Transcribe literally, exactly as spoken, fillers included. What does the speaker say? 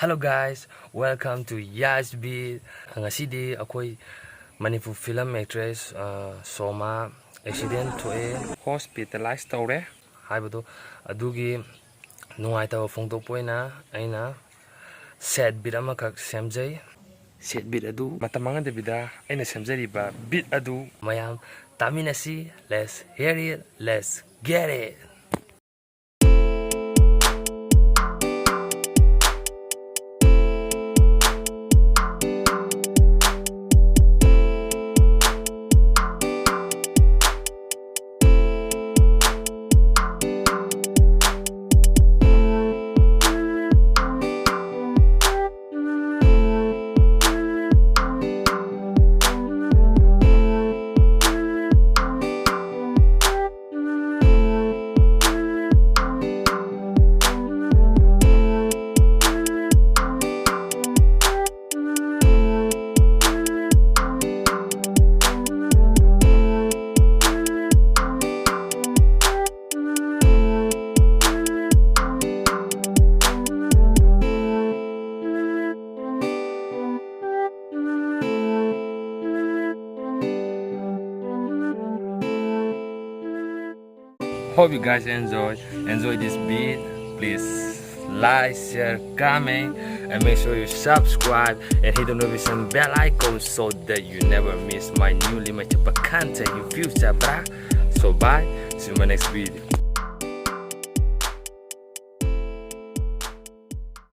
Hello guys, welcome to Yas Beat. ꯉꯁꯤꯗꯤ ꯑꯩꯈꯣꯏ Manipur film actress, ꯑ, ꯁꯣꯃꯥ accident ꯊꯣꯛꯑꯦ, hospitalize ꯇꯧꯔꯦ ꯍꯥꯏꯕꯗꯣ, ꯑꯗꯨꯒꯤ ꯅꯨꯡꯉꯥꯏꯇꯕ ꯐꯣꯡꯗꯣꯛꯄ ꯑꯣꯏꯅ ꯑꯩꯅ sad beat ꯑꯃꯈꯛ ꯁꯦꯝꯖꯩ꯫ Sad beat ꯑꯗꯨ ꯃꯇꯝ ꯃꯥꯡꯍꯟꯗꯕꯤꯗ ꯑꯩꯅ ꯁꯦꯝꯖꯔꯤꯕ beat ꯑꯗꯨ ꯃꯌꯥꯝ ꯇꯥꯃꯤꯟꯅꯁꯤ꯫ Let's hear it, let's get it. Hope you guys enjoy enjoy this beat. Please like, share, comment, and make sure you subscribe and hit the notification bell icon so that you never miss my newly made content in future, bruh. So bye, see you in my next video.